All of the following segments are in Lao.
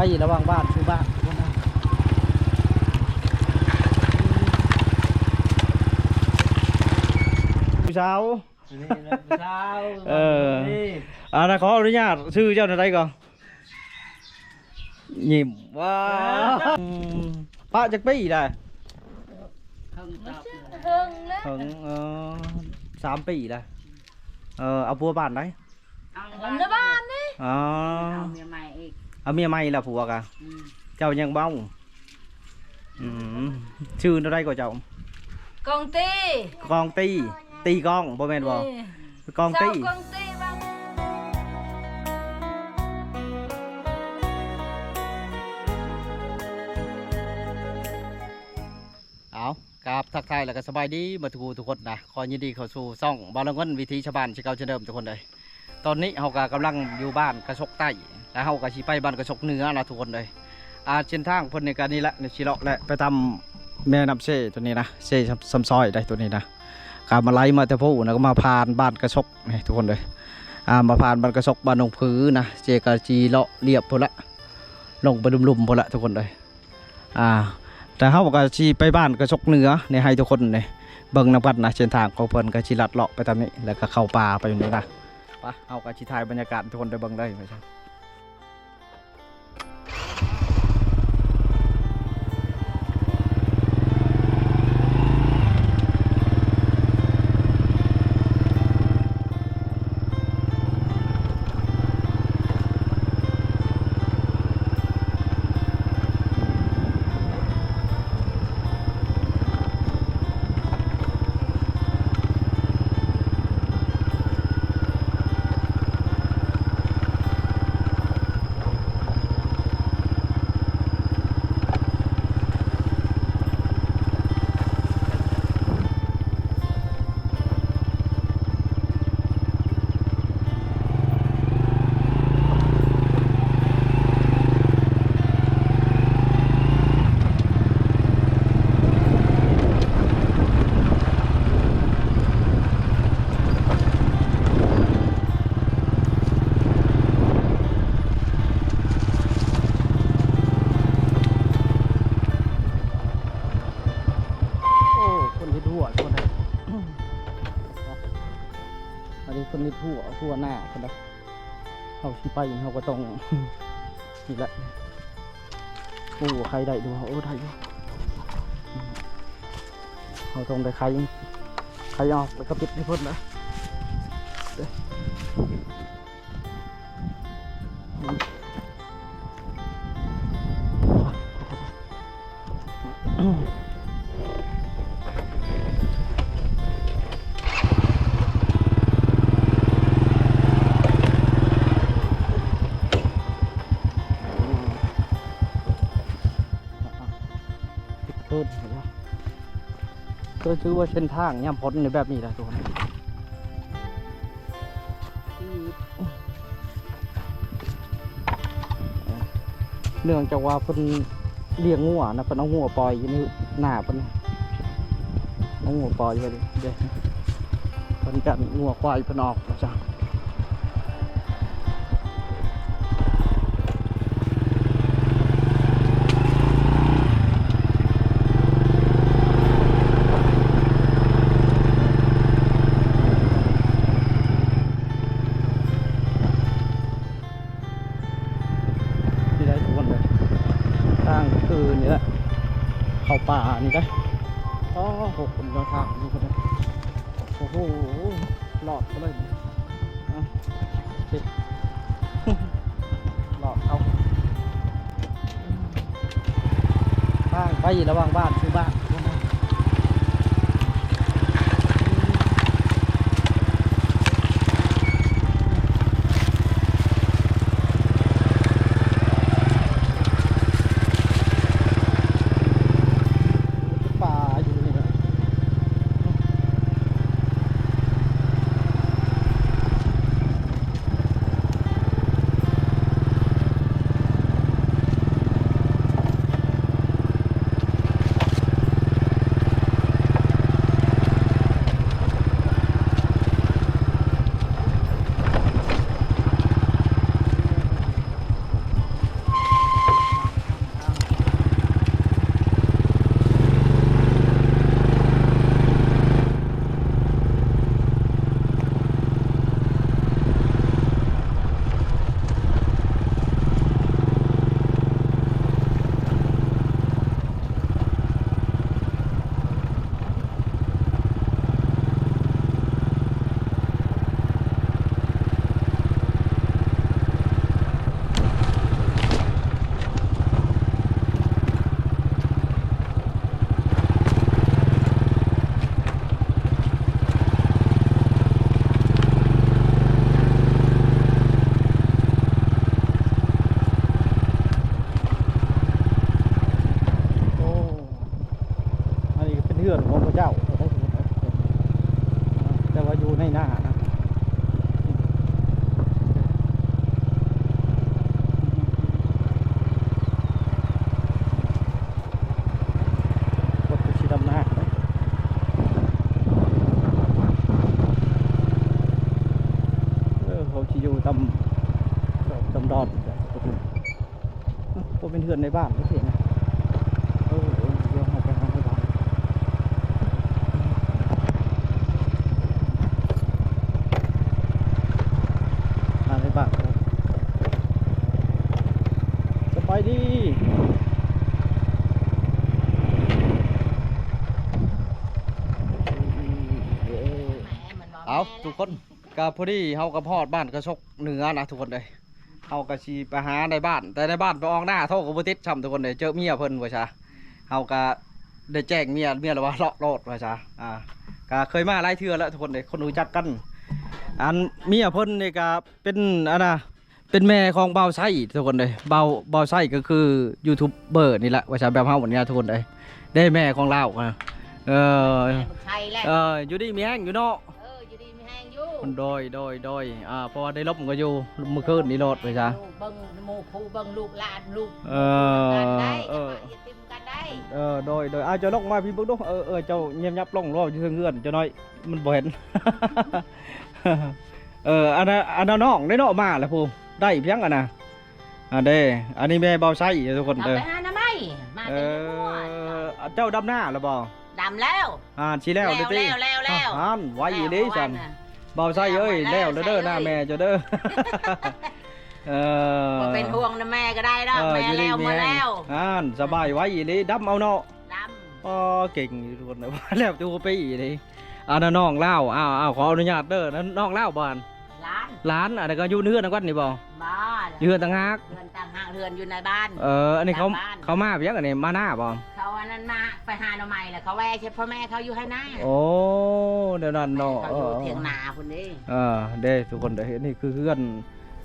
ໄປລະຫວ່າງບ້ານສູ່ບ້ານ ຜູ້ສາວ ນີ້ແຫຼະຜູ້ສາວ ເອີ ອັນນັ້ນ ຂໍອະນຸຍາດ ຊື່ເຈົ້າແນວໃດກໍ? ຍິ້ມ ວ້າວ ເອີ ອືມ ປະຈັກປີລະ? ເຖິງແລ້ວ ເຖິງ ເອີ ສາມປີລະ ເອີ ເອົາຜົວບ້ານໃດ? ເອົາໃນບ້ານນີ້ ອໍ ເອົາເມຍໃໝ່ອີກ ເອົາເມຍໃໝ່ລະຜົວກະ ອືມ ເຈົ້າຍັງເບົາ ອືມ ຊື່ແນວໃດກໍເຈົ້າ? ກອງຕີ ກອງຕີ ຕີກອງ ບໍ່ແມ່ນບໍ່? ກອງຕີ ສາວກອງຕີວ່າ ເອົາ ກາບທັກທາຍ ແລ້ວກໍສະບາຍດີໝົດທຸກຜູ້ທຸກຄົນນະ. ຂໍຍິນດີເຂົ້າສູ່ຊ່ອງບ່າວລາວເງິນ ວິຖີຊາວບ້ານຄືເກົ່າເຊັ່ນເດີມທຸກຄົນເດີ. ຕອນນີ້ເຮົາກໍກຳລັງຢູ່ບ້ານກະສົກໃຕ້ ແລ້ວເຮົາກໍຊິໄປບ້ານກະສົກເໜືອນະທຸກຄົນເດີ. ອ່າ ເສັ້ນທາງເພິ່ນນີ້ກໍນີ້ແຫຼະ ນີ້ຊິເລາະແຫຼະ ໄປຕາມແມ່ນ້ຳເຊໂຕນີ້ນະ ເຊຊຳຊອຍໄດ໋ໂຕນີ້ນະ ກໍມາໄຫຼມາແຕ່ພຸ້ນນະ ກໍມາຜ່ານບ້ານກະສົກນີ້ທຸກຄົນເດີ. ອ່າ ມາຜ່ານບ້ານກະສົກ ບ້ານໜອງຜືນະ ເຊກໍຊິເລາະລຽບພຸ້ນລະ ລົງໄປລຸ່ມໆພຸ້ນລະທຸກຄົນເດີ. ອ່າ ແຕ່ເຮົາກໍຊິໄປບ້ານກະສົກເໜືອນີ້ໃຫ້ທຸກຄົນນີ້ເບິ່ງນຳກັນນະ. ເສັ້ນທາງຂອງເພິ່ນກໍຊິລັດເລາະໄປຕາມນີ້ ແລ້ວກໍເຂົ້າປ່າໄປນີ້ນະ. ໄປ ເຮົາກໍຊິຖ່າຍບັນຍາກາດໃຫ້ທຸກຄົນໄດ້ເບິ່ງເລີຍ. ໂອ້ ຄົນເຮັດຮົ້ວ ຄົນເຮັດ ອັນນີ້ເພິ່ນເຮັດຮົ້ວ ຮົ້ວນາເພິ່ນນະ. ເຮົາຊິໄປ ເຮົາກໍຕ້ອງ ນີ້ແຫຼະ. ໂອ້ ໄຂໄດ້ຢູ່ ໂອ້ ໄດ້ຢູ່. ເຮົາຕ້ອງໄດ້ໄຂ ໄຂອອກ ແລ້ວກໍປິດໃຫ້ເພິ່ນນະ. ຄືວ່າເສັ້ນທາງຍາມຝົນນີ້ແບບນີ້ແຫຼະທຸກຄົນ. ເນື່ອງຈາກວ່າເພິ່ນລ້ຽງງົວນະ ເພິ່ນເອົາງົວປ່ອຍຢູ່ໃນນາເພິ່ນ ເອົາງົວປ່ອຍໄວ້ເດ້ ເພິ່ນກັນງົວຄວາຍເພິ່ນອອກວ່າຊັ້ນ. ນີ້ໄດ໋ທຸກຄົນເດີ ທາງຄືນີ້ແຫຼະ ເຂົ້າປ່ານີ້ໄດ໋. ອໍ ໂຫ ຄົນເດີນທາງຢູ່ພຸ້ນເດີ ໂອ້ໂຫ ລອດໄປເລີຍ ອ່ະ ລອດເຂົ້າ ທາງໄປລະຫວ່າງບ້ານສູ່ບ້ານ. ເ ືອນຂອງເຂົາເຈົ້າ ແຕ່ວ່າຢູ່ໃນນານະ ຄົນຊິດຳນາ ເອີ ເຂົາຊິຢູ່ຕາມ ຕາມດອນ ບໍ່ແມ່ນເຮືອນໃນບ້ານເດ້ນະ. ເອີ ເອີ ດຽວເຮົາໄປຫາໃນບ້ານ ຫາໃນບ້ານ. ສະບາຍດີ. ເອົາ ທຸກຄົນ ກະພໍດີເຮົາກະຮອດບ້ານກະສົກເໜືອນະທຸກຄົນເອີຍ. ເຮົາກະຊິໄປຫາໃນບ້ານ ແຕ່ໃນບ້ານໄປອອກໜ້າໂທກະບໍ່ຕິດຊ້ຳທຸກຄົນເອີຍ. ເຈີເມຍເພິ່ນວ່າຊະ ເຮົາກະໄດ້ແຈ້ງເມຍ ເມຍລະວ່າເລາະໂລດວ່າຊະ. ອ່າ ກະເຄີຍມາຫຼາຍເທື່ອແລ້ວທຸກຄົນເອີຍ ຄົນຮູ້ຈັກກັນ. ອັນເມຍເພິ່ນນີ້ກະເປັນ ອັນນະ ເປັນແມ່ຂອງບ່າວໄຊທຸກຄົນເອີຍ. ບ່າວ ບ່າວໄຊກະຄືຢູທູບເບີນີ້ແຫຼະວ່າຊະ ແບບເຮົານີ້ນະທຸກຄົນເອີຍ. ເດ້ແມ່ຂອງລາວ ເອີ ແມ່ຂອງໄຊແຫຼະ ເອີ ຢູ່ດີມີແຮງຢູ່ເນາະ. ເອີ ຢູ່ດີມີແຮງຢູ່. ໂດຍ ໂດຍ ໂດຍ ອ່າ ເພາະວ່າໄດ້ລົມກັນຢູ່ມື້ຄືນນີ້ໂລດໄປຊະ ເບິ່ງໝູ່ຄູ່ ເບິ່ງລູກຫຼານລູກ ເອີ ເອີ ເອີ ເອີ ໂດຍ ໂດຍ ອ່າ ເຈົ້າລົງມາພີ້ເບິ່ງດູ ເອີ ເອີ ເຈົ້າຫຍັບໆລົງ ເວົ້າຢູ່ເທິງເຮືອນຈັກໜ້ອຍ ມັນບໍ່ເຫັນ ເອີ ອັນນັ້ນ ອັນນັ້ນນ້ອງເດ້ເນາະ ມາແລ້ວຜູ້ ໄດ້ພຽງອັນນະ ອັນເດ້ ອັນນີ້ແມ່ບ່າວໄຊທຸກຄົນເດີ ໄປຫາໜໍ່ໄມ້ ມາແຕ່ເມືອງ ເອີ ເຈົ້າດຳນາແລ້ວບໍ່? ດຳແລ້ວ ອ່າ ຊິແລ້ວເດ້ຕິ ແລ້ວ ແລ້ວ ແລ້ວ ຫັ້ນ ໄວອີ່ຫຼີຊັ້ນ ແລ້ວ ເບົາໄຊເອີຍ ແລ້ວແລ້ວເດີ ໜ້າແມ່ເຈົ້າເດີ ເອີ ບໍ່ເປັນຫ່ວງນຳແມ່ກໍໄດ້ດອກ ເອີ ແມ່ແລ້ວ ໝົດແລ້ວ ຫັ້ນ ສະບາຍໄວອີ່ຫຼີ ດຳເອົາເນາະ ດຳ ອໍ ເກັ່ງຢູ່ທຸກຄົນ ວ່າແລ້ວແຕ່ຫົວປີອີ່ຫຼີ ອັນນັ້ນນ້ອງລາວ ອ້າວ ຂໍອະນຸຍາດເດີ ນ້ອງລາວບໍ່ຫັ້ນ? ຫຼານ ຫຼານ ອັນນັ້ນກໍຢູ່ເຮືອນນຳກັນນີ້ບໍ່? ບໍ່ ຢູ່ເຮືອນຕ່າງຫາກ ເຮືອນຕ່າງຫາກ ເຮືອນຢູ່ໃນບ້ານ ເອີ ອັນນີ້ເຂົາ ເຂົ້າມາຫຍັງ ອັນນີ້ມານາບໍ່? ເຂົາອັນນັ້ນມາໄປຫາໜໍ່ໄມ້ ແລ້ວເຂົາແວ່ໃສ່ພໍ່ແມ່ເຂົາຢູ່ໄຮ່ນາ ໂອ້ ແນວນັ້ນເນາະ ເຂົາຢູ່ ເອີ ຖຽງນາພຸ້ນເດ້ ເອີ ເດ້ ທຸກຄົນເດ້ ອັນນີ້ຄືເຮືອນ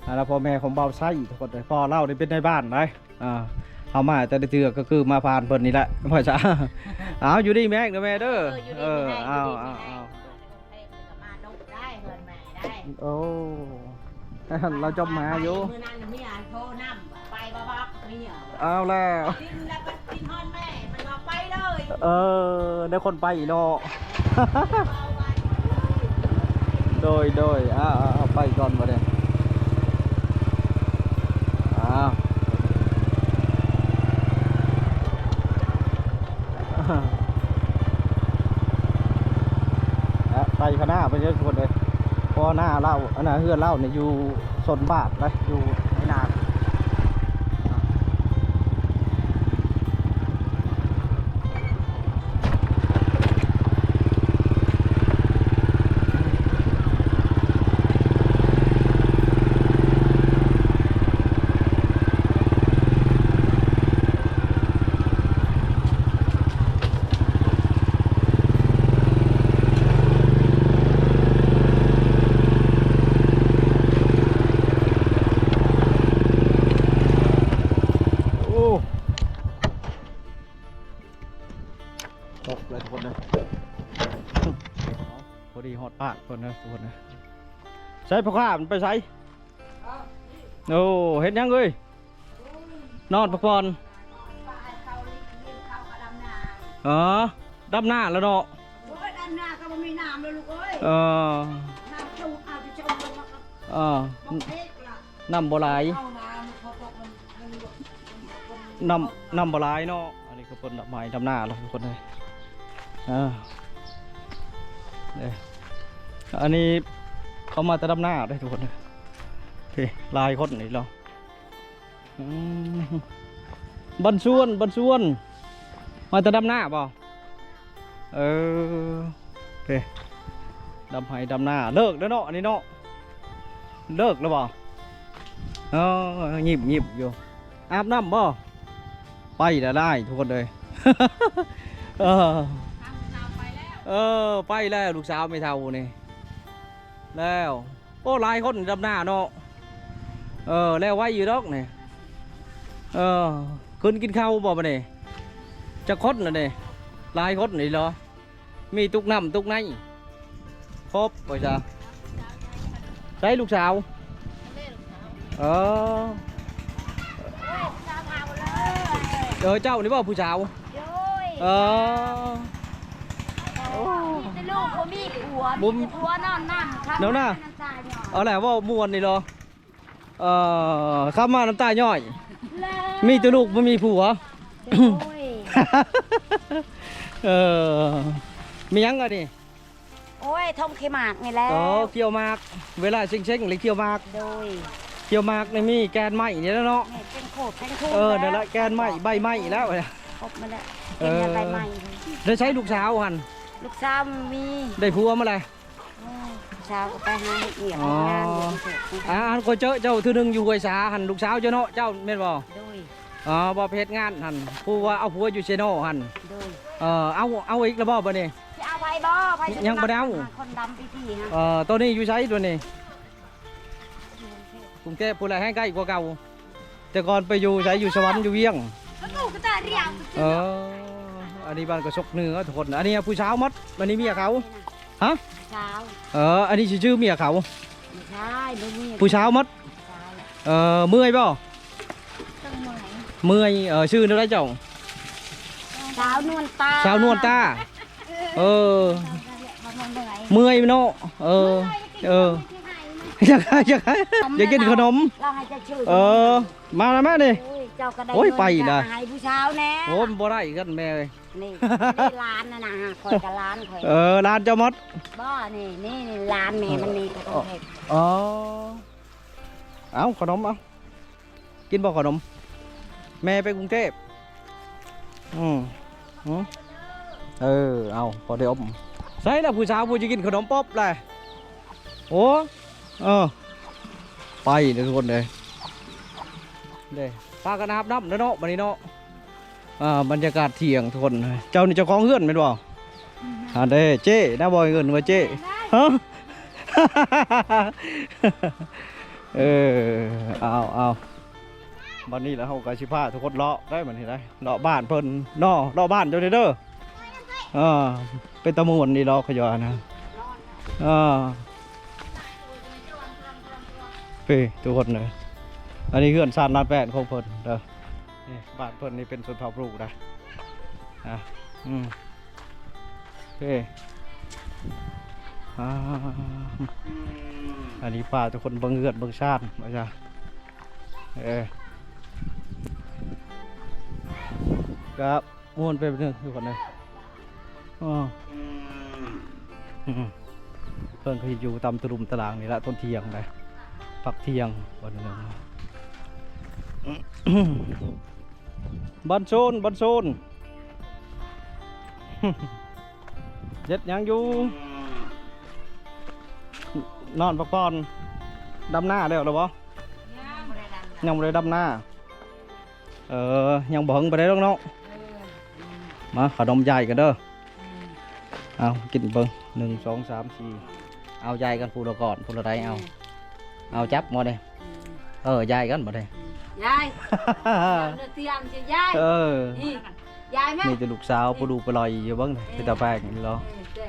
ອັນນັ້ນພໍ່ແມ່ຂອງບ່າວໄຊ ທຸກຄົນເດ້ ພໍ່ລາວນີ້ເປັນນາຍບ້ານໄດ໋ ອ່າ ເຮົາມາແຕ່ລະເທື່ອກໍຄືມາຜ່ານເພິ່ນນີ້ແຫຼະ ວ່າຊະ ເອົາ ຢູ່ດີມີແຮງເດີແມ່ເດີ ເອີ ຢູ່ດີມີແຮງ ເອີ ຢູ່ດີມີແຮງ ເອົາ ເອົາ ເອົາ ແພງກໍມານົບໄດ້ເຮືອນແມ່ໄດ້ ໂອ້ ລາວຈອບມາຢູ່ ມື້ນັ້ນເມຍໂທນຳ ໄປບໍ່ບອກເມຍ ເອົາແລ້ວ ດິນແລ້ວໄປກິນຮອດແມ່ ມັນວ່າໄປເລີຍ ເອີ ໄດ້ຄົນໄປເນາະ ໂດຍ ໂດຍ ເອົາ ເອົາ ເອົາ ໄປກ່ອນບັດນີ້ ເອົາ ແລະ ໄປຂ້າງໜ້າໄປເດີທຸກຄົນເອີຍ ເພາະວ່າໜ້າລາວ ອັນນະ ເຮືອນລາວນີ້ຢູ່ຊົນບາດເດ້ ຢູ່ໃນນາ. ໂອ້ ຕົກເລີຍທຸກຄົນເດີ ພໍດີຮອດບ້ານເພິ່ນເດີທຸກຄົນເດີ ໃສພໍ່ຄ້າມັນໄປໃສ? ໂອ້ ເຮັດຫຍັງເອີຍ? ນອນພັກຜ່ອນ ອໍ ດຳນາແລ້ວເນາະ ໂອ້ຍ ດຳນາກໍບໍ່ມີນ້ຳແລ້ວລູກເອີຍ ເອີ ນ້ຳຈຸເອົາ ເອົາ ນ້ຳບໍ່ຫຼາຍ ນ້ຳ ນ້ຳບໍ່ຫຼາຍເນາະ ອັນນີ້ກໍເພິ່ນດຳໄຮ່ດຳນາແລ້ວທຸກຄົນເອີຍ ເອີ ເດ້ ອັນນີ້ເຂົາມາແຕ່ດຳນາເດ້ທຸກຄົນເອີຍ ເດ້ ຫຼາຍຄົນນີ້ເນາະ ອືມ ບັນຊວນ ບັນຊວນ ມາແຕ່ດຳນາບໍ່? ເອີ ເດ້ ດຳໄຮ່ດຳນາ ເລີກແລ້ວເນາະ ອັນນີ້ເນາະ ເລີກແລ້ວບໍ່? ເອີ ຍິບໆຢູ່ ອາບນ້ຳບໍ່? ໄປແລ້ວຫຼາຍທຸກຄົນເອີຍ ເອີ ເອີ ໄປແລ້ວ ລູກສາວແມ່ເຖົ້ານີ້ ແລ້ວ ໂອ້ ຫຼາຍຄົນດຳນາເນາະ ເອີ ແລ້ວໄວຢູ່ດອກນີ້ ເອີ ຂຶ້ນກິນເຂົ້າບໍ່ບັດນີ້? ຈັກຄົນລະນີ້? ຫຼາຍຄົນອີ່ຫຼີ ມີຕຸກນ້ຳຕຸກໃນ ຄົບວ່າຊະ. ໃສລູກສາວ? ເອີ ເອີ ເຈົ້ານີ້ບໍ່ຜູ້ສາວ? ໂດຍ ເອີ ໂອ້ ມີແຕ່ລູກບໍ່ມີຜົວ ບໍ່ ມີແຕ່ຜົວນອນນຳ ນອນນຳ ເອົາແຫຼະ ເວົ້າມ່ວນນີ້ເນາະ. ເອີ ຄຳມານ້ຳຕາຍ້ອຍ ມີແຕ່ລູກບໍ່ມີຜົວ. ໂດຍ ເອີ ມີຫຍັງອັນນີ້? ໂອ້ຍ ທົ່ງຂີ້ໝາກນີ້ແຫຼະ. ອໍ ຂ້ຽວໝາກ ເວລາເຊັງໆ ແລ້ວຂ້ຽວໝາກ. ໂດຍ ຂ້ຽວໝາກນີ້ມີແກ່ນໄມ້ນີ້ແຫຼະເນາະ. ນີ້ເປັນໂຄດເປັນຄູນ. ເອີ ແລ້ວ ນັ້ນແຫຼະ ແກ່ນໄມ້ ໃບໄມ້ແລ້ວ ຄົບມາແລ້ວ. ເອີ ເປັນໃບໄມ້. ໄດ້ໃຊ້ລູກສາວຫັ້ນ? ລູກສາວມີ ໄດ້ຜົວມາແລ້ວ. ໂອ້ຍ ສາວກໍໄປຫາເຮັດວຽກເຮັດງານຢູ່. ອໍ ອັນຂ້ອຍເຈີເຈົ້າເທື່ອໜຶ່ງຢູ່ຫ້ວຍສາຫັ້ນ ລູກສາວເຈົ້າເນາະ ເຈົ້າແມ່ນບໍ່? ໂດຍ ອໍ ບໍ່ໄປເຮັດງານຫັ້ນ ຜູ້ວ່າເອົາຜົວຢູ່ເຊໂນຫັ້ນ. ໂດຍ ເອີ ເອົາ ເອົາອີກແລ້ວບໍ່ບັດນີ້? ຊິເອົາໃຜບໍ່? ໃຜ ຍັງບໍ່ໄດ້ເອົາ ຄົນດຳປີໆ ເອີ ໂຕນີ້ຢູ່ໃສໂຕນີ້? ກຸງເທບພຸ້ນແຫຼະ ແຮ່ງໃກ້ກວ່າເກົ່າ. ແຕ່ກ່ອນໄປຢູ່ໃສ? ຢູ່ສະຫວັນ ຢູ່ວຽງ. ເອີ ອັນນີ້ບ້ານກະສົກເໜືອທຸກຄົນ. ອັນນີ້ຜູ້ສາວໝົດ ອັນນີ້ເມຍເຂົາ. ຮະ? ສາວ. ເອີ ອັນນີ້ຊິຊື່ເມຍເຂົາ. ບໍ່ໃຊ່ ບໍ່ມີ. ຜູ້ສາວໝົດ. ສາວ. ເອີ ເມື່ອຍບໍ່? ເມື່ອຍ. ເມື່ອຍ. ເອີ ຊື່ແນວໃດເຈົ້າ? ສາວນວນຕາ. ສາວນວນຕາ. ເອີ ເມື່ອຍເນາະ. ເອີ ເອີ ຢາກ ຢາກ ຢາກກິນຂະໜົມ. ເອີ ມາ ມານີ້. ໂອ້ຍ ໄປນະ ໃຫ້ຜູ້ສາວແດ່. ໂອ້ ມັນບໍ່ໄດ້ກັນແມ່ເອີຍ. ນີ້ ນີ້ຫຼານນະນະ ຂ້ອຍກັບຫຼານຂ້ອຍ. ເອີ ຫຼານເຈົ້າໝົດ. ບໍ່ ນີ້ ນີ້ ນີ້ຫຼານແມ່ມັນນີ້. ອໍ ເອົາຂະໜົມ ເອົາ. ກິນບໍ່ຂະໜົມ? ແມ່ໄປກຸງເທບ. ອືມ ເອີ ເອົາ ພໍໄດ້ອົບ. ໃສລະຜູ້ສາວຜູ້ຈະກິນຂະໜົມປອບແຫຼະ? ໂອ້ ເອີ ໄປເດີທຸກຄົນເດີ. ເດ້ ພາກັນອາບນ້ຳແລ້ວເນາະ ບັດນີ້ເນາະ. ອ່າ ບັນຍາກາດທ່ຽງທຸກຄົນ. ເຈົ້ານີ້ເຈົ້າຂອງເຮືອນແມ່ນບໍ່? ອືມ ອັນເດ້ ເຈ້ນະ ບໍ່ ເອີ້ນວ່າເຈ້. ຮະ? ເອີ ເອົາ ເອົາ ບັດນີ້ລະເຮົາກໍຊິພາທຸກຄົນເລາະໄດ້ບັດນີ້ໄດ້ ເລາະບ້ານເພິ່ນເນາະ ເລາະບ້ານເຈົ້າເດີ. ເອີ ເປັນຕາມ່ວນນີ້ເລາະ ຂ້ອຍວ່ານະ. ເອີ ເປັນທຸກຄົນເດີ. ອັນນີ້ເຮືອນຊານລານແປນຂອງເພິ່ນເດີ. ນີ້ບ້ານເພິ່ນນີ້ເປັນຊົນເຜົ່າບຣູໄດ໋. ອ່າ ອືມ ເອີ ອ່າ ອັນນີ້ພາທຸກຄົນເບິ່ງເຮືອນເບິ່ງຊານວ່າຊະ. ເອີ ກະມ່ວນໄປໜຶ່ງທຸກຄົນເອີຍ. ອໍ ອືມ ເພິ່ນກໍຢູ່ຕາມຕະລຸມຕະລາງນີ້ລະ ຕອນທ່ຽງໄດ໋ ພັກທ່ຽງວັນໜຶ່ງ. ບັນໂຊນ ບັນໂຊນ ເຮັດຫຍັງຢູ່? ນອນພັກຜ່ອນ. ດຳນາແລ້ວລະບໍ່? ຍັງບໍ່ໄດ້ດຳນາ. ເອີ ຍັງບໍ່ເຖິງປານໃດດອກເນາະ. ເອີ ມາ ຂະໜົມຢາຍກັນເດີ. ອືມ ເອົາ ກິນເບິ່ງ ໜຶ່ງ ສອງ ສາມ ສີ່ ເອົາ ຢາຍກັນຜູ້ລະກ້ອນ ຜູ້ລະໄດ. ເອົາ ເອົາ ຈັບໝົດເດ້. ອືມ ເອີ ຢາຍກັນໝົດເດ້. ອືມ ຢາຍ ເຕີຍມຊິຢາຍ. ເອີ ນີ້ ຢາຍແມ່ ມີແຕ່ລູກສາວ ຜູ້ດູປະລອຍຢູ່ເບິ່ງ ເອີ ເປັນຕາແປງຢູ່ເນາະ. ເອີ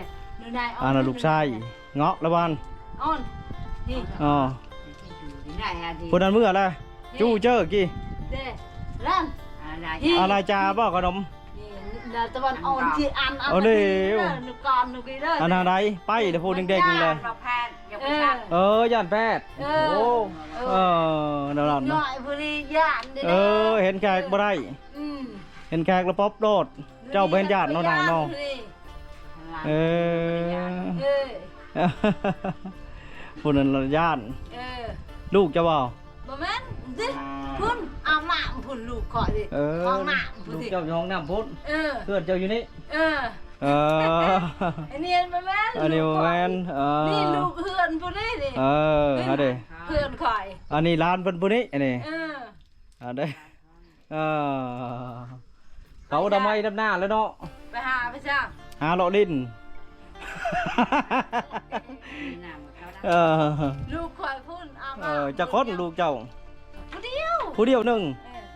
ອັນນັ້ນລູກຊາຍ ເງາະລະບ້ານ ອ່ອນ ນີ້ ອໍ ຜູ້ນັ້ນເມື່ອລະ ຈູ້ເຈີກີ້ ເດ້ ນັ້ນ ອາລາຈາບໍ່ຂະໜົມ ນີ້ ຕາຕະວັນອ່ອນ ທີ່ອັນ ອັນ ເອີ ນີ້ ອັນນັ້ນໃດ ໄປແລ້ວ ຜູ້ແດງໆ ນີ້ລະ ເອີ ເອີ ຢ້ານແປດ ເອີ ໂອ້ ເອີ ເອີ ນັ້ນ ນ້ອຍຜູ້ນີ້ຢ້ານເດ້ ເອີ ເຫັນແຂກບໍ່ໄດ້ ອືມ ເຫັນແຂກລະປົບໂລດ ເຈົ້າບໍ່ເຫັນຢ້ານເນາະ ນາງເນາະ ເອີ ເອີ ຜູ້ນັ້ນລະຢ້ານ ເອີ ລູກເຈົ້າບໍ່? ບໍ່ແມ່ນ ຊິ ພຸ້ນ ອາບນ້ຳພຸ້ນ ລູກຂ້ອຍ ເອີ ຫ້ອງນ້ຳພຸ້ນ ລູກເຈົ້າຢູ່ຫ້ອງນ້ຳພຸ້ນ ເອີ ເພື່ອນເຈົ້າຢູ່ນີ້ ເອີ ເອີ ອັນນີ້ບໍ່ແມ່ນ ອັນນີ້ບໍ່ແມ່ນ ເອີ ນີ້ລູກເຮືອນຜູ້ນີ້ນີ້ ເອີ ຫັ້ນເດ້ ເພື່ອນຂ້ອຍ ອັນນີ້ຫຼານເພິ່ນຜູ້ນີ້ ອັນນີ້ ເອີ ອັນເດ້ ເອີ ເຂົາດຳໄຮ່ດຳນາແລ້ວເນາະ ໄປຫາໄປຊະ ຫາເລາະຫຼິ້ນ ເອີ ລູກຂ້ອຍພຸ້ນ ເອີ ຈັກຄົນລູກເຈົ້າ? ຜູ້ດຽວ ຜູ້ດຽວໜຶ່ງ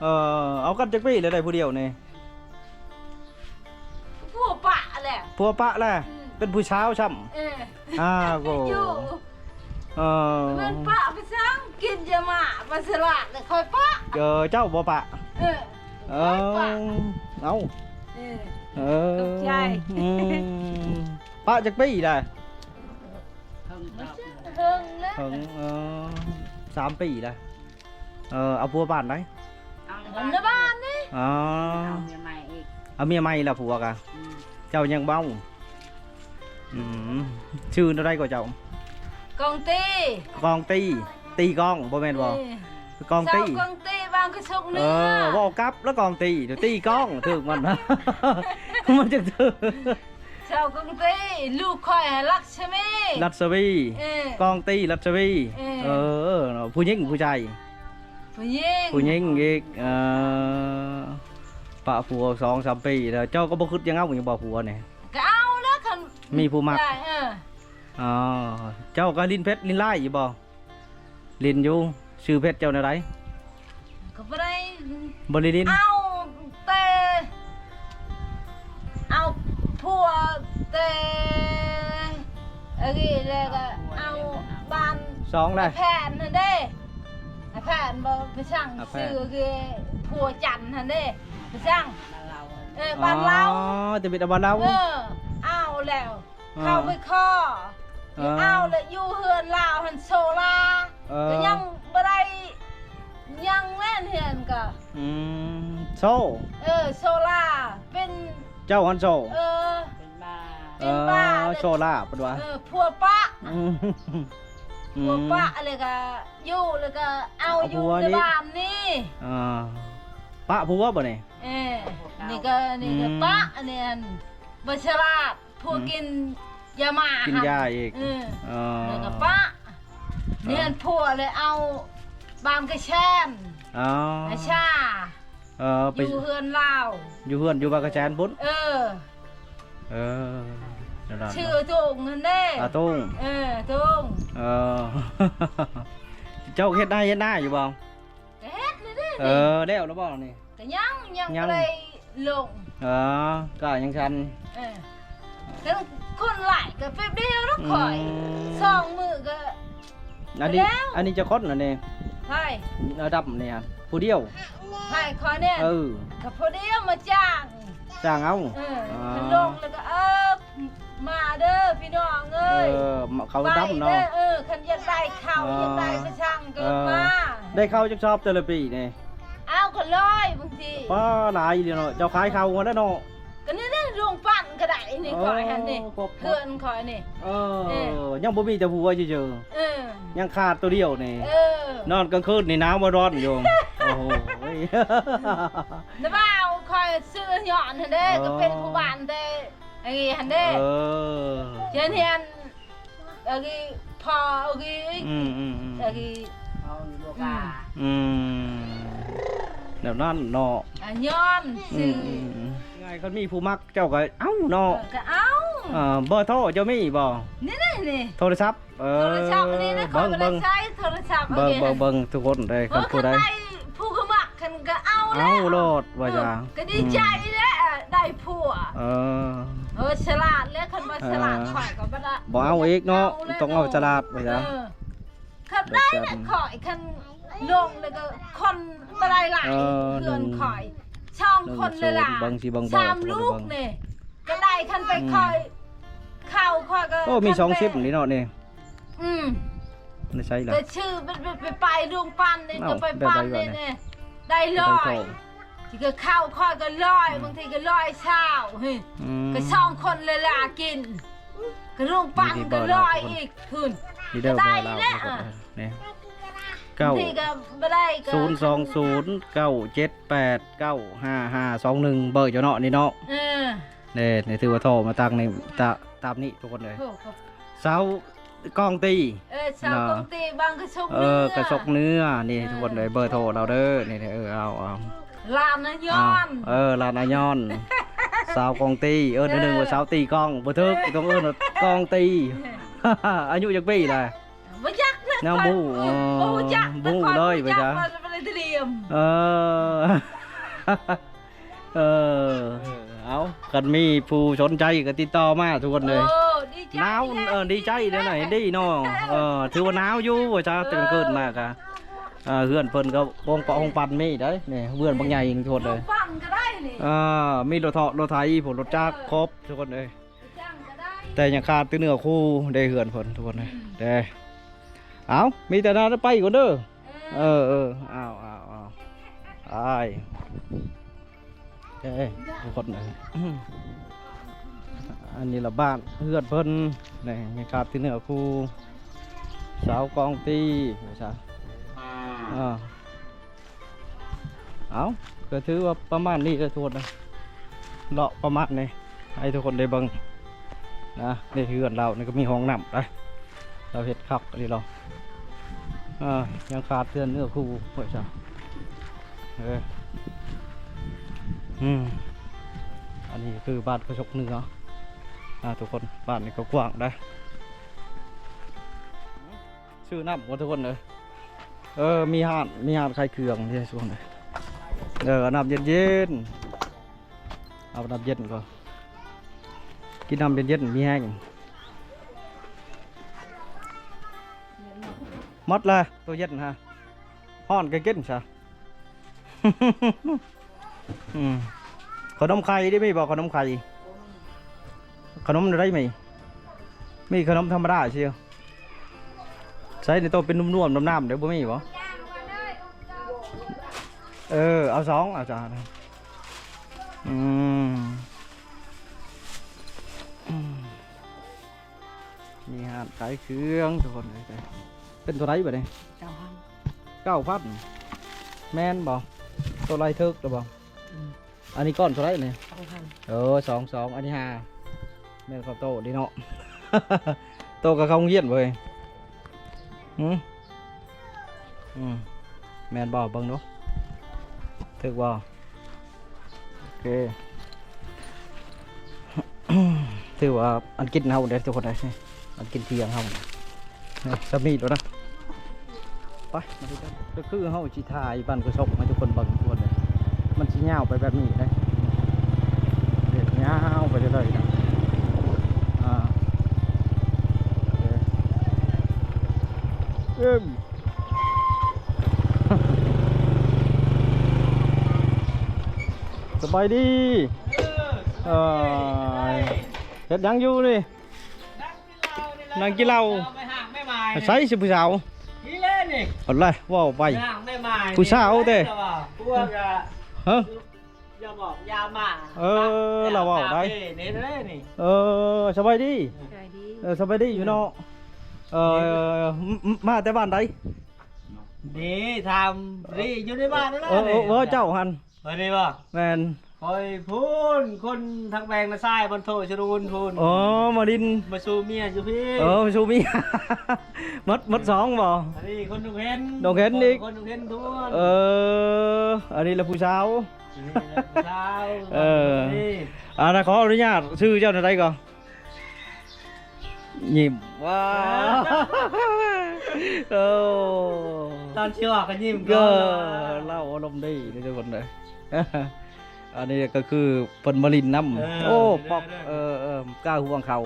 ເອີ ເອີ ເອົາກັນຈັກປີແລ້ວໄດ້ຜູ້ດຽວນີ້? ຜົວປະແຫຼະ ຜົວປະແຫຼະ ອືມ ເປັນຜູ້ສາວຊ້ຳ. ເອີ ອ້າໂກ ຢູ່ ເອີ ແມ່ນປະໄປຊັ້ນ ກິນຢາມ້າ ປາສະຫຼາດແລ້ວຄ່ອຍປະ. ເອີ ເຈົ້າບໍ່ປະ? ເອີ ເອີ ເອົາ ເອີ ເອີ ຂອບໃຈ. ອືມ ປະຈັກປີລະ? ເຖິງແລ້ວ ເຖິງ ເອີ ສາມປີລະ. ເອີ ເອົາຜົວບ້ານໃດ? ເອົາໃນບ້ານນີ້. ອໍ ເອົາເມຍໃໝ່ອີກ ເອົາເມຍໃໝ່ລະຜົວກະ. ອືມ ເຈົ້າຍັງເບົາ. ອືມ ຊື່ແນວໃດກໍເຈົ້າ? ກອງຕີ ກອງຕີ ຕີກອງບໍ່ແມ່ນບໍ່? ເອີ ກອງຕີ ຊາວກອງຕີ ບາງກະສົກເໜືອ. ເອີ ເວົ້າກັບລະກອງຕີ ຕີກອງ ຖືກມັນ ມັນຈັ່ງຖືກ. ຊາວກອງຕີ ລູກຂ້ອຍລັດສະໝີ ລັດສະໝີ. ເອີ ກອງຕີລັດສະໝີ. ເອີ ເອີ ເອີ ຜູ້ຍິງຜູ້ຊາຍ? ຜູ້ຍິງ ຜູ້ຍິງອີກ. ເອີ ປະຜົວສອງສາມປີແລ້ວ ເຈົ້າກໍບໍ່ຄິດຢາກເອົາຢູ່ບໍ່ຜົວນີ້? ກໍເອົາແລ້ວ ຄັນມີຜູ້ມັກ. ເອີ ອໍ ເຈົ້າກໍຫຼິ້ນເຟສຫຼິ້ນລາຍຢູ່ບໍ່? ຫຼິ້ນຢູ່. ຊື່ເຟສເຈົ້າແນວໃດ? ກໍບໍ່ໄດ້ ບໍ່ໄດ້ຫຼິ້ນ ເອົາແຕ່ ເອົາຜົວແຕ່ອັນນີ້ ແລ້ວກໍເອົາບ້ານສອງແລ້ວ ແພນຫັ້ນເດ້. ແພນບໍ່ໄປສັ່ງ ອ່າ ແພນ ຊື້ຄືຜົວຈັນຫັ້ນເດ້ ໄປສັ່ງ. ເອີ ບ້ານລາວ. ອໍ ຈະເປັນບ້ານລາວ. ເອີ ເອົາແລ້ວ ອ່າ ເຂົ້າໄປຂໍ. ອ່າ ເອົາແລ້ວ ຢູ່ເຮືອນລາວຫັ້ນໂຊລາ. ເອີ ກໍຍັງບໍ່ໄດ້ຫຍັງແມ່ນເຮືອນກໍ. ອືມ ໂຊ ເອີ ໂຊລາ ເປັນ ເຈົ້າຫັ້ນໂຊ. ເອີ ເປັນບ້າ ເປັນບ້າ. ເອີ ແລ້ວໂຊລາເພິ່ນວ່າ. ເອີ ຜົວປະ. ອືມ ຜົວປະ ອືມ ແລ້ວກໍຢູ່ ແລ້ວກໍເອົາ ເອົາ ຢູ່ໃນບ້ານນີ້. ອ່າ ປະຜົວບໍ່ນີ້? ເອີ ນີ້ກໍ ນີ້ກໍ ອືມ ປະ ອັນນີ້ ອັນ ບໍ່ສະຫຼາດ ຜົວ ອືມ ກິນຢາມ້າ ກິນຢາອີກ. ເອີ ເອີ ແລ້ວກໍປະ. ເອີ ນີ້ ອັນຜົວເລີຍເອົາບ້ານກະແຊນ. ອໍ ອາຊາ. ເອີ ໄປຢູ່ເຮືອນລາວ ຢູ່ເຮືອນຢູ່ບາກະແຊນພຸ້ນ. ເອີ ເອີ ຊື່ອາຕົງຫັ້ນເດ້. ອາຕົງ. ເອີ ຕົງ. ເອີ ເຈົ້າເຮັດໄຮ່ເຮັດນາຢູ່ບໍ່? ກໍເຮັດແລ້ວເດ້. ເອີ ແລ້ວແລ້ວບໍ່ນີ້? ກໍຍັງ ຍັງ ຍັງ ບໍ່ໄດ້ລົງ. ເອີ ກໍຍັງຊັນ. ເອີ ແຕ່ຄົນຫຼາຍກໍແປັບດຽວດອກຂ້ອຍ. ອືມ ສອງມື້ກໍ ອັນນີ້ ແລ້ວ ອັນນີ້ຈັກຄົນອັນນີ້? ໃຜ? ລະດັບນີ້ຫັ້ນ ຜູ້ດຽວ. ໃຜ? ຂ້ອຍນີ້. ເອີ ກໍຜູ້ດຽວມາຈ້າງ ຈ້າງເອົາ. ເອີ ອ່າ ຄັນລົງແລ້ວກໍ ເອີ ມາເດີພີ່ນ້ອງເອີຍ. ເອີ ເຂົ້າດຳເນາະ. ເອີ ຄັນຢາກໄດ້ເຂົ້າ ເອີ ຢາກໄດ້ກະຊັງກໍ ເອີ ມາ. ໄດ້ເຂົ້າຈັກຊອບແຕ່ລະປີນີ້? ອ້າວ ກໍຮ້ອຍບາງທີ. ປ້າ ຫຼາຍອີ່ຫຼີເນາະ ເຈົ້າຂາຍເຂົ້າຫັ້ນແຫຼະເນາະ. ກໍນີ້ເດ້ ໂຮງປັ່ນກໍໄດ້ນີ້ ຂ້ອຍຫັ້ນນີ້ ເພື່ອນຂ້ອຍນີ້. ເອີ ເອີ ຍັງບໍ່ມີແຕ່ຜົວຊື່ໆ. ເອີ ຍັງຂາດຕົວດຽວນີ້. ເອີ ນອນກາງຄືນນີ້ໜາວບໍ່ນອນຢູ່. ໂອ້ໂຫ ນະບ່າວຂ້ອຍຊື້ຍ້ອນຫັ້ນເດ້. ເອີ ກໍເປັນຜູ້ບ້ານແຕ່ອັນນີ້ຫັ້ນເດ້. ເອີ ຮຽນ ຮຽນ ອັນນີ້ພໍ່ອັນນີ້ ອືມ ອືມ ອືມ ອັນນີ້ ອືມ ອືມ ແບບນັ້ນເນາະ. ອ່າ ຍ້ອນ ອືມ ຊື່ ອືມ ອືມ ງ່າຍ ຄັນມີຜູ້ມັກເຈົ້າກໍເອົາເນາະ. ເອີ ກໍເອົາ. ອ່າ ເບີໂທເຈົ້າມີບໍ່? ນີ້ໆ ນີ້ ໂທລະສັບ. ເອີ ໂທລະສັບນີ້ນະ ເບິ່ງ ຂ້ອຍບໍ່ໄດ້ໃຊ້ໂທລະສັບ. ເບິ່ງ ເບິ່ງ ເບິ່ງທຸກຄົນເດີ ເອີ ຄັນຜູ້ໃດ ຄັນໄດ້ຜູ້ຄືມັກ ຄັນກໍເອົາແລ້ວ ເອົາໂລດວ່າຊະ. ເອີ ກໍດີໃຈແຫຼະ ອືມ ໄດ້ຜົວ. ເອີ ເອີ ສະຫຼາດແຫຼະ ຄັນບໍ່ສະຫຼາດ ເອີ ຂ້ອຍກໍບໍ່ໄດ້ ບໍ່ເອົາອີກເນາະ. ເອົາແລ້ວ ຕ້ອງເອົາສະຫຼາດວ່າຊະ. ເອີ ຄັນໄດ້ແລ້ວຂ້ອຍ ຄັນລົງແລ້ວກໍຄົນບໍ່ໄດ້ຫຼາຍ. ເອີ ເພື່ອນຂ້ອຍ ສອງຄົນເລີຍລະ ເບິ່ງຊິເບິ່ງ ສາມລູກນີ້ ກໍໄດ້ ຄັນໄປ ອືມ ຂ້ອຍ ເຂົ້າຂ້ອຍກໍ ໂອ້ ມີສອງສິບນີ້ເນາະນີ້. ອືມ ໄດ້ໃຊ້ລະ ໄປຊື້ ໄປ ໄປ ໄປໂຮງປັ່ນນີ້ ເອົ້າ ກໍໄປປັ່ນນີ້ ໄດ້ຮ້ອຍ ຊິກໍເຂົ້າຂ້ອຍກໍຮ້ອຍ ອືມ ບາງທີກໍຮ້ອຍຊາວ ເຮີ້ຍ ອືມ ກໍສອງຄົນເລີຍລະກິນ ກໍໂຮງປັ່ນກໍຮ້ອຍອີກພຸ້ນ. ນີ້ເດີ ເບີລາວ ກໍໄດ້ແຫຼະ ນີ້ ເກົ້າ ບາງທີກໍບໍ່ໄດ້ ກໍ ສູນສອງສູນ ເກົ້າເຈັດແປດ ເກົ້າຫ້າຫ້າສອງໜຶ່ງ ເບີເຈົ້າເນາະ ນີ້ເນາະ. ເອີ ນີ້ ນີ້ຖືວ່າໂທມາຕັ້ງນີ້ ຕາ ຕາມນີ້ທຸກຄົນເອີຍ ໂອ້ ສາວກອງຕີ ເອີ ສາວກອງຕີ ບາງກະສົກເໜືອ ເອີ ກະສົກເໜືອ ນີ້ ເອີ ທຸກຄົນເອີຍ ເບີໂທລາວເດີ ນີ້ ນີ້ ເອີ ເອົາ ເອົາ ຫຼານນາຍອນ ເອີ ຫຼານນາຍອນ ສາວກອງຕີ ເອີ້ນໜຶ່ງວ່າສາວຕີກອງ ບໍ່ຖືກ ຕ້ອງເອີ້ນວ່າກອງຕີ. ອາຍຸຈັກປີລະ? ບໍ່ຈັກນະ ຍັງບໍ່ຮູ້ ບໍ່ຮູ້ຈັກ ບໍ່ຮູ້ເລີຍ ບໍ່ຮູ້ຈັກ ບໍ່ໄດ້ຕຽມ ເອີ ເອີ ເອົາ ຄັນມີຜູ້ສົນໃຈກໍຕິດຕໍ່ມາທຸກຄົນເອີຍ. ໜາວ ເອີ ດີໃຈເດ້ນະ ດີເນາະ ເອີ ຖືວ່າໜາວຢູ່ວ່າຊະ ແຕ່ກາງຄືນມາກະ ເອີ ເຮືອນເພິ່ນກໍໂຮງປະ ໂຮງປັ່ນມີໄດ໋ ນີ້ເຮືອນບັກໃຫຍ່ໂພດເລີຍ ເອີ ມີລົດເທາະລົດໄຖພຸ້ນ ລົດຈັກ ເອີ ຄົບທຸກຄົນເອີຍ ແຕ່ຍັງຂາດແຕ່ເນື້ອຄູ່ເດ້ເຮືອນເພິ່ນທຸກຄົນເອີຍ ເດ້ ເອົ້າ ມີແຕ່ນັ້ນ ໄປກ່ອນເດີ ເອີ ເອີ ເອີ ອ້າວ ອ້າວ ອ້າວ ອ້າຍ ເອີ ທຸກຄົນເອີຍ ອັນນີ້ລະບ້ານເຮືອນເພິ່ນ ນີ້ຍັງຂາດແຕ່ເນື້ອຄູ່ ສາວກອງຕີ ວ່າຊະ ເອີ ເອົ້າ ກໍຖືວ່າປະມານນີ້ເດີທຸກຄົນເນາະ ເລາະປະມານນີ້ ໃຫ້ທຸກຄົນໄດ້ເບິ່ງນະ ໃນເຮືອນລາວນີ້ກໍມີຫ້ອງນ້ຳໄດ໋ ລາວເຮັດຄັກອີ່ຫຼີເນາະ ເອີ ຍັງຂາດເຮືອນເນື້ອຄູ່ໄວ້ຊະ ເອີ ອືມ ອັນນີ້ຄືບ້ານກະສົກເໜືອ ອ່າ ທຸກຄົນ ບ້ານນີ້ກໍກວ້າງໄດ໋ ຊື້ນ້ຳກ່ອນທຸກຄົນເອີຍ ເອີ ມີຮ້ານ ມີຮ້ານຂາຍເຄື່ອງເດ້ທຸກຄົນເອີຍ ເອີ ເອົານ້ຳເຢັນໆ ເອົານ້ຳເຢັນກ່ອນ ກິນນ້ຳເຢັນໆ ມີແຮງ ໝົດລະ ໂຕເຢັນຮະ ຮ້ອນກໍກິນຊະ. ອືມ ຂະໜົມໄຂ່ເດ້ ມີບໍ່ຂະໜົມໄຂ່? ຂະໜົມໃດມີ? ມີຂະໜົມທຳມະດາຊື່. ໃສ່ໃນໂຕເປັນນວມໆ ນ້ຳໆ ເດ້ ບໍ່ມີບໍ່? ເອີ ເອົາສອງ ເອົາສອງ ອືມ ອືມ. ມີຮ້ານຂາຍເຄື່ອງທຸກຄົນເອີຍ ເປັນເທົ່າໃດບັດນີ້? ເກົ້າພັນ ເກົ້າພັນ ແມ່ນບໍ່? ໂຕໄລ່ເຖິກແລ້ວບໍ່? ອືມ ອັນນີ້ກ້ອນເທົ່າໃດນີ້? ສອງພັນ ເອີ ສອງ ສອງ ອັນນີ້ຫ້າ ແມ່ນຂອງໂຕນີ້ເນາະ ໂຕກໍເຂົ້າໂຮງຮຽນເວີຍ ຫື? ອືມ ແມ່ນບໍ່? ເບິ່ງດູ ຖືກບໍ່? ໂອເຄ ຖືວ່າອັນກິນເຮົາເດ້ທຸກຄົນເດ້ ອັນກິນທ່ຽງເຮົາ ນີ້ ຊຳນີ້ໂລດນະ ໄປ ມາດູກັນ ກໍຄືເຮົາຊິຖ່າຍບ້ານກະສົກໃຫ້ທຸກຄົນເບິ່ງທຸກຄົນເດ້ ມັນຊິຍາວໄປແບບນີ້ເດ້ ຍາວໄປເລື້ອຍໆນະ ອ່າ ໂອເຄ ເອີມ ສະບາຍດີ ເອີ ເຮັດຫຍັງຢູ່ນີ້? ນັ່ງກິນເຫຼົ້າ ໄປຫາແມ່ໝາຍ ໃສຊິຜູ້ສາວ? ນີ້ແຫຼະນີ້ ເອົາລະ ເວົ້າໄປ ໄປຫາແມ່ໝາຍ ຜູ້ສາວເດ້ ພວກ ຮະ? ຢ່າບອກຢ່າມາ ເອີ ລາວເວົ້າໄດ້ ເອີ ສະບາຍດີ ສະບາຍດີ ເອີ ສະບາຍດີຢູ່ເນາະ ເອີ ມ- ມ- ມາແຕ່ບ້ານໃດ? ນີ້ຖາມນີ້ຢູ່ໃນບ້ານນັ້ນແຫຼະ ເອີ ເອີ ເອີ ເຈົ້າຫັ້ນ ອັນນີ້ບໍ່? ແມ່ນ ຂ້ອຍພຸ້ນ ຄົນທາງແບງນາຊາຍ ບ່ອນໂທຊະລຸນພຸ້ນ ອໍ ມາລິນ ມາສູ່ເມຍຢູ່ພີ້ ເອີ ມາສູ່ເມຍ ໝົດ ໝົດສອງບໍ່? ອັນນີ້ຄົນດົງເຫັນ ດົງເຫັນອີກ ຄົນດົງເຫັນທົ່ວ ເອີ ອັນນີ້ລະຜູ້ສາວ ອັນນີ້ລະຜູ້ສາວ ເອີ ອັນນັ້ນ ຂໍອະນຸຍາດ ຊື່ເຈົ້າແນວໃດກໍ? ຍິ້ມ ວ້າ ເອີ ໂອ້ ຕອນຊິອອກກໍຍິ້ມ ເອີ ກ່ອນ ລາວອາລົມດີເດ້ທຸກຄົນເດີ ອັນນີ້ກໍຄືເພິ່ນມາຫຼິ້ນນຳ ເອີ ໂອ້ ເດີ ປອກ ເດີ ເອີ ເອີ ກ້າຫ່ວງເຂົາ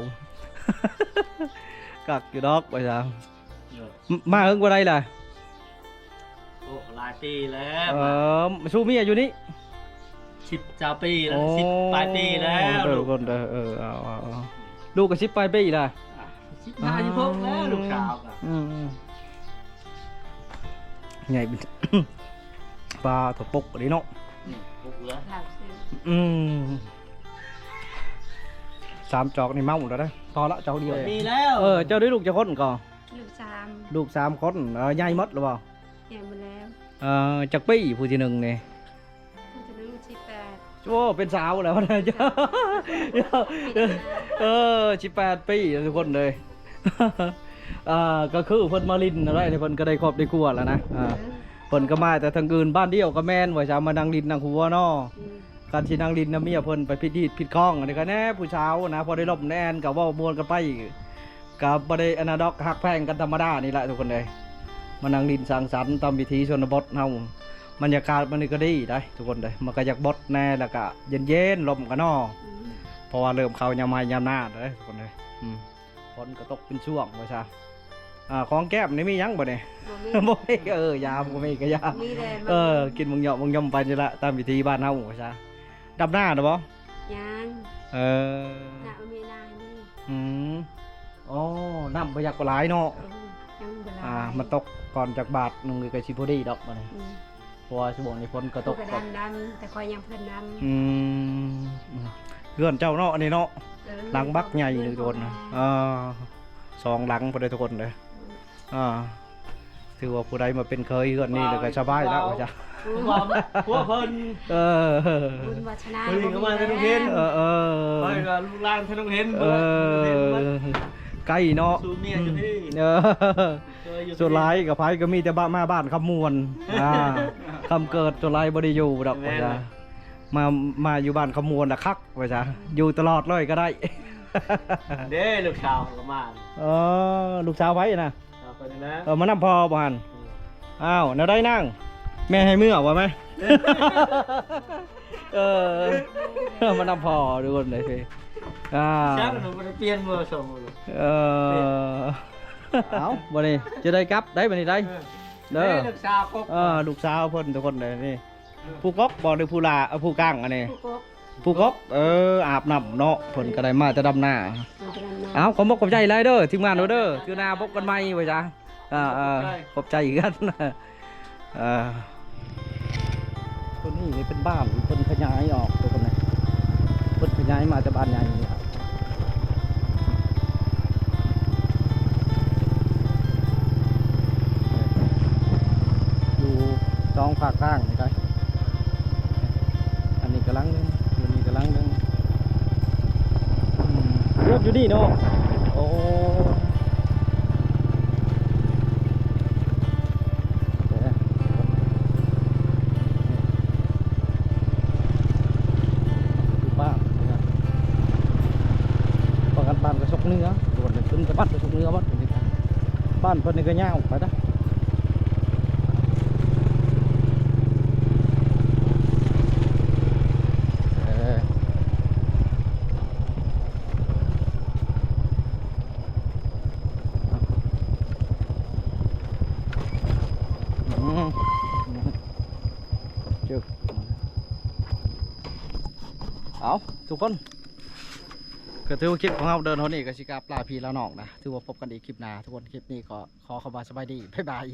ຄັກຢູ່ດອກ ວ່າຊັ້ນ ເອີ ມ- ມາເຫິງບໍ່ໄດ້ລະ? ໂອ້ ຫຼາຍປີແລ້ວ ເອີ ມາສູ່ເມຍຢູ່ນີ້ ສິບ ຊາວປີແລ້ວ ໂອ້ ສິບປາຍປີແລ້ວ ເດີ ລູກ ຄົນເດີ ເອີ ເອົາ ເອົາ ເອົາ ລູກກໍສິບປາຍປີລະ ສິບຫ້າ ສິບຫົກແລ້ວ ລູກສາວກໍ ອືມ ອືມ ໃຫຍ່ເປັນ ປາໂຖ ປົກເດ້ເນາະ ອືມ ປົກແລ້ວ ອືມ ສາມຈອກນີ້ເມົາແລ້ວເດ້ ພໍລະຈອກດຽວ ເອີ ເຈົ້າໄດ້ລູກຈັກຄົນກໍ? ລູກສາມ ລູກສາມຄົນ ເອີ ໃຫຍ່ໝົດແລ້ວບໍ່? ໃຫຍ່ໝົດແລ້ວ ເອີ ຈັກປີຜູ້ທີໜຶ່ງນີ້? ຜູ້ທີໜຶ່ງສິບແປດ ໂອ້ ເປັນສາວແລ້ວນະ ເອີ ສິບແປດປີທຸກຄົນເລີຍ ເອີ ກໍຄືເພິ່ນມາຫຼິ້ນໄດ້ ເພິ່ນກໍໄດ້ຄອບໄດ້ຄົວແລ້ວນະ ເອີ ເອີ ເພິ່ນກໍມາແຕ່ທາງອື່ນ ບ້ານດຽວກໍແມ່ນວ່າຈະມານັ່ງຫຼິ້ນນັ່ງຫົວເນາະ ອືມ ຄັນຊິນັ່ງຫຼິ້ນນຳເມຍເພິ່ນໄປຜິດຮີດຜິດຄອງ ອັນນີ້ກໍແນ່ ຜູ້ສາວນະ ພໍໄດ້ລົມໄດ້ແອນ ກໍເວົ້າມ່ວນກັນໄປ ກໍບໍ່ໄດ້ອັນນັ້ນດອກ ຮັກແພງກັນທຳມະດານີ້ແຫຼະທຸກຄົນເອີຍ ມານັ່ງຫຼິ້ນສັງສັນຕາມວິຖີຊົນນະບົດເຮົາ ບັນຍາກາດມື້ນີ້ກໍດີໄດ໋ທຸກຄົນເອີຍ ມັນກໍຢາກບົດແນ່ ແລ້ວກໍເຢັນໆ ລົມກໍເນາະ ອືມ ເພາະວ່າເລີ່ມເຂົ້າຍາມໄຮ່ຍາມນາເດີທຸກຄົນເອີຍ ອືມ ຝົນກໍຕົກເປັນຊ່ວງວ່າຊະ. ອ່າ ຂອງແກ້ມນີ້ມີຫຍັງບໍ່ນີ້? ບໍ່ມີ ບໍ່ມີ ເອີ ຢາບໍ່ມີກໍຢາ ມີແຕ່ ເອີ ກິນໝາກຫຍອກໝາກຫຍ້ອມໄປນີ້ລະ ຕາມວິທີບ້ານເຮົາວ່າຊະ. ດຳນາແລ້ວບໍ່? ຍັງ ເອີ ນະ ບໍ່ມີນາໃຫ້ມີ ອືມ ອໍ ນ້ຳບໍ່ຢາກບໍ່ຫຼາຍເນາະ ເອີ ຍັງບໍ່ຫຼາຍ ອ່າ ມັນຕົກກ່ອນຈັກບາດໜຶ່ງກໍຊິພໍດີດອກບັດນີ້ ອືມ ເພາະວ່າຊ່ວງນີ້ຝົນກໍຕົກ ກໍດຳ ດຳ ແຕ່ຂ້ອຍຍັງເພິ່ນດຳ ອືມ ເຮືອນເຈົ້າເນາະ ອັນນີ້ເນາະ ເອີ ຫຼັງບັກໃຫຍ່ເລີຍທຸກຄົນ ເອີ ສອງຫຼັງພຸ້ນເດີທຸກຄົນເດີ ອືມ ອ່າ ຖືວ່າຜູ້ໃດມາເປັນເຂີຍເຮືອນນີ້ແລ້ວກໍສະບາຍແລ້ວວ່າຊະ ຄືວ່າຜົວເພິ່ນ ເອີ ບຸນວາສະໜາ ເພິ່ນກໍມາແຕ່ດົງເຫັນ ເອີ ເອີ ຂ້ອຍກໍລູກຫຼານແຕ່ດົງເຫັນ ເອີ ເບິດ ໃກ້ເນາະ ສູ່ເມຍຢູ່ພີ້ ເອີ ສ່ວນຫຼາຍກໍໃຜກໍມີແຕ່ບ້ານ ມາບ້ານຄຳມ່ວນ ອ່າ ຄຳເກີດສ່ວນຫຼາຍບໍ່ໄດ້ຢູ່ດອກ ແມ່ນ ວ່າຊະ ມາ ມາຢູ່ບ້ານຄຳມ່ວນລະຄັກວ່າຊະ ຢູ່ຕະຫຼອດເລີຍກໍໄດ້ ເດ້ ລູກສາວກໍມາ ເອີ ລູກສາວໃຜນະ? ເອີ ມານຳພໍ່ບໍ່ຫັ້ນ? ອືມ ອ້າວ ແນວໃດນາງ ແມ່ໃຫ້ເມືອບໍ່ແມ່? ເອີ ມານຳພໍ່ທຸກຄົນເດ້ ອ່າ ແຊມບໍ່ໄດ້ປ່ຽນເມືອສົ່ງ ເອີ ເອົ້າ ບັດນີ້ຈະໄດ້ກັບໄດ໋ ບັດນີ້ໄດ໋ ເອີ ເດີ ເອີ ລູກສາວ ເອີ ລູກສາວເພິ່ນທຸກຄົນເດ້ນີ້ ຜູ້ກົກບໍ່ ຫຼືຜູ້ຫຼ້າ ເອີ ຜູ້ກາງອັນນີ້ ຜູ້ກົກ ຜູ້ກົກ ເອີ ອາບນ້ຳເນາະ ເພິ່ນກໍໄດ້ມາແຕ່ດຳນາ ມາແຕ່ດຳນາ ເອົ້າ ຂອບອົກຂອບໃຈຫຼາຍເດີ ທີມງານເຮົາເດີ ເທື່ອໜ້າພົບກັນໃໝ່ວ່າຊະ ເອີ ເອີ ຂອບໃຈ ຂອບໃຈຄືກັນ ເອີ ຕົວນີ້ນີ້ເປັນບ້ານ ເພິ່ນຂະຫຍາຍອອກ ຕົວເພິ່ນນະ ເພິ່ນຂະຫຍາຍມາແຕ່ບ້ານໃຫຍ່ນີ້ ຢູ່ສອງຟາກທາງນີ້ໄດ໋ ອັນນີ້ກຳລັງໜຶ່ງ ຢູ່ນີ້ກຳລັງໜຶ່ງ ອືມ ເຮືອນຢູ່ນີ້ເນາະ ໂອ້ ບ້ານ ປະກັນບ້ານກະສົກເໜືອ ໂດນຂຶ້ນແຕ່ບ້ານກະສົກເໜືອໝົດ ບ້ານເພິ່ນນີ້ກະຍາວໄປນະ ເອີ ອືມ ເອົ້າ ທຸກຄົນ ກໍຖືວ່າຄລິບຂອງເຮົາເດີນເທົ່ານີ້ ກໍຊິກັບລາພີ່ລານ້ອງນະ ຖືວ່າພົບກັນອີກຄລິບໜ້າ ທຸກຄົນ ຄລິບນີ້ກໍຂໍຄຳວ່າສະບາຍດີ ບາຍບາຍ.